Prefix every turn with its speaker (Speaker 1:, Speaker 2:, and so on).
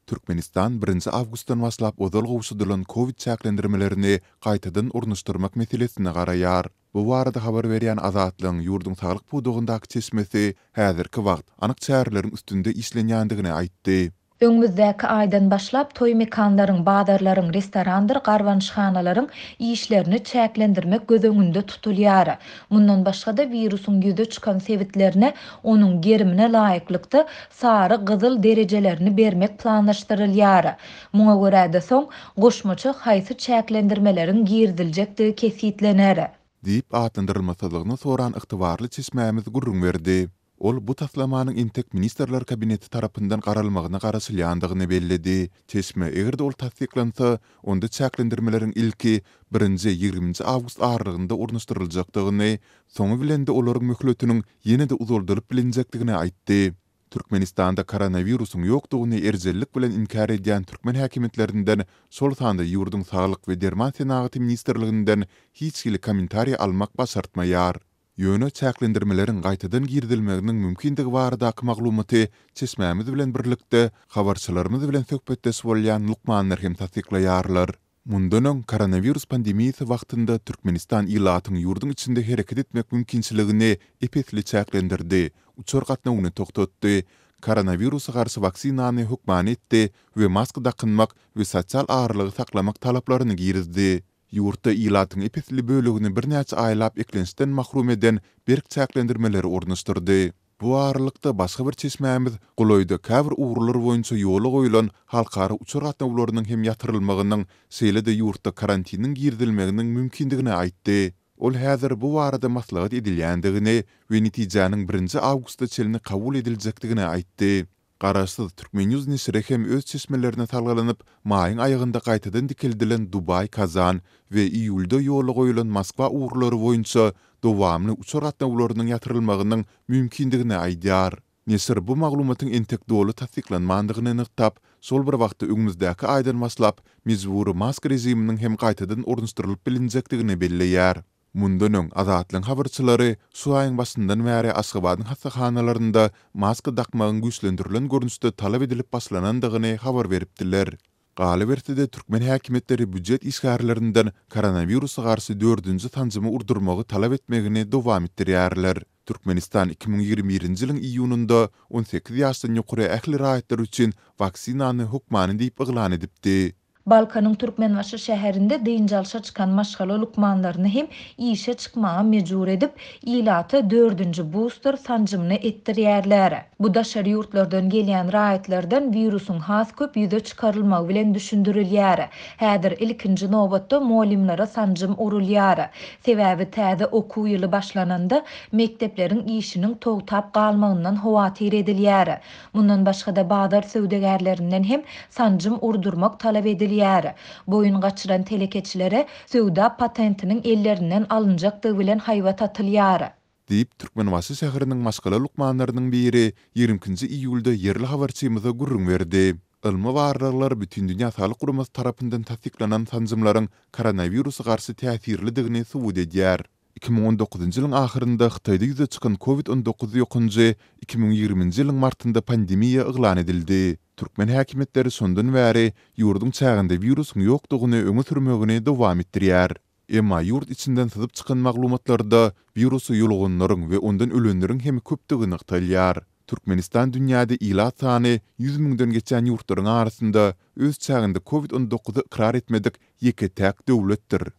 Speaker 1: Türkmenistan birinji awgustdan başlap ozal gowşadylan kowid çäklendirmelerini gaýtadan ornaşdyrmak meselesine garaýar. Bu barada habar berýän Azatlygyň ýurduň saglyk pudagyndaky çeşmesi häzirki wagt anyk çäreleriň üstünde işlenýändigini aýtdy.
Speaker 2: Öňümizdäki aýdan başlap toý mekanlaryň, bazarlaryň, restorandyr garbanyşhanalaryň işlerini çäklendirmek göz öňünde tutulýar. Mundan başga-da, wirusyň ýüze çykan sebitlerine onuň gerimine laýyklykda sary, gyzyl derejelerini bermek planlaşdyrylýar. Muňa görä-de soň goşmaça haýsy çäklendirmeleriň giriziljekdigi kesgitlener.
Speaker 1: Diýip, atlandyrylmasyzlygyny soran ygtybarly çeşmämiz gürrüň berdi. Ol bu taslamanyň entek Ministrler Kabineti tarapyndan garalmagyna garaşylýandygyny belledi. Çeşme eger-de ol tassyklansa, onda çäklendirmeleriň ilki birinji ýigriminji awgust aralygynda ornaşdyryljakdygyny, soňy bilen-de olaryň möhletiniň ýene-de uzaldylyp bilinjekdigini aýtdy. Türkmenistanda koronawirusyň ýokdugyny erjellik bilen inkär edýän türkmen häkimiýetlerinden, şol sanda ýurduň Saglyk we derman senagaty ministrliginden hiç hili kommentariý almak başartmaýar. Ýöne çäklendirmeleriň gaýtadan girizilmeginiň mümkindigi baradaky maglumaty çeşmämiz bilen birlikde habarçylarymyz bilen söhbetdeş bolýan lukmanlar hem tassyklaýarlar. Mundan öň, koronawirus pandemiýasy wagtynda Türkmenistan ilatyň ýurduň içinde hereket etmek mümkinçiligini ep-esli çäklendirdi, uçar gatnawyny togtatdy, koronawirusa garşy waksinany hökmany etdi we maska dakynmak we sosial aralygy saklamak talaplaryny girizdi. Ýurtda ilatyň ep-esli bölegini birnäçe aýlap eklençden mahrum eden berk çäklendirmeleri ornaşdyrdy. Bu aralykda, başga bir çeşmämiz golaýda käbir ugurlar boýunça ýola goýlan halkara uçar gatnawlarynyň hem ýatyrylmagynyň, şeýle-de ýurtda karantiniň girizilmeginiň mümkindigini aýtdy. Ol häzir bu barada maslahat edilýändigini we netijäniň birinji awgusta çenli kabul ediljekdigini aýtdy. Garaşsyz Turkmen. News neşiri hem öz çeşmelerine salgylanyp, maýyň aýagynda gaýtadan dikeldilen Dubaý-Kazan we iýulda ýola goýlan Moskwa ugurlary boýunça dowamly uçar gatnawlarynyň ýatyrylmagynyň mümkindigini aýdýar. Neşir bu maglumatyň entek doly tassyklanmandygyny nygtap, şol bir wagtda öňümizdäki aýdan başlap mejbury maska režiminiň hem gaýtadan ornaşdyrylyp bilinjekdigini belleýär. Mundan öň, Azatlygyň habarçylary şu aýyň başyndan bäri Aşgabadyň hassahanalarynda maska dakmagyň güýçlendirilen görnüşde talap edilip başlanandygyny habar beripdiler. Galyberse-de, türkmen häkimiýetleri býujet işgärlerinden koronawirusa garşy dördünji sanjymy urdurmagy talap etmegini dowam etdirýärler. Türkmenistan 2021-nji ýylyň iýunynda 18 ýaşdan ýokary ähli raýatlar üçin waksinany hökmany diýip yglan edipdi.
Speaker 2: Balkanyň Türkmenbaşy şäherinde dynç alşa çykan maşgala lukmanlaryny hem işe çykmaga mejbur edip, ilata dördünji buster sanjymyny etdirýärler. Bu daşary ýurtlardan gelýän raýatlardan wirusyň has köp ýüze çykarylmagy bilen düşündirilýär. Häzir ilkinji nobatda mugallymlara sanjym urulýar. Sebäbi täze okuw ýyly başlananda mekdepleriň işiniň togtap galmagyndan howatyr edilýär. Mundan başga-da bazar söwdagärlerinden hem sanjym urdurmak talap edilýär. Boýun gaçyran telekeçilere söwda patentiniň ellerinden alynjakdygy bilen haýbat atylýar.
Speaker 1: Diýip, Türkmenbaşy şäheriniň maşgala lukmanlarynyň biri 22 nji iýulda ýerli habarçymyza gürrüň berdi. Ylmy barlaglar Bütindünýä Saglyk Guramasy tarapyndan tassyklanan sanjymlaryň koronawirusa garşy täsirlidigini subut edýär. 2019-njy ýylyň ahyrynda Hytaýda ýüze çykan Covid 19 ýokanjy 2020-nji ýylyň martynda pandemiýa yglan edildi. Türkmen häkimiýetleri şondan bäri ýurduň çäginde wirusyň ýokdugyny öňe sürmegini dowam etdirýär. Emma ýurt içinden syzyp çykan maglumatlarda wirusa ýoluganlaryň we ondan ölenleriň hem köpdügi nygtalýar. Türkmenistan dünýäde ilat sany 100 müňden geçýän ýurtlaryň arasynda öz çäginde Covid 19-y ykrar etmedik ýeke-täk döwletdir.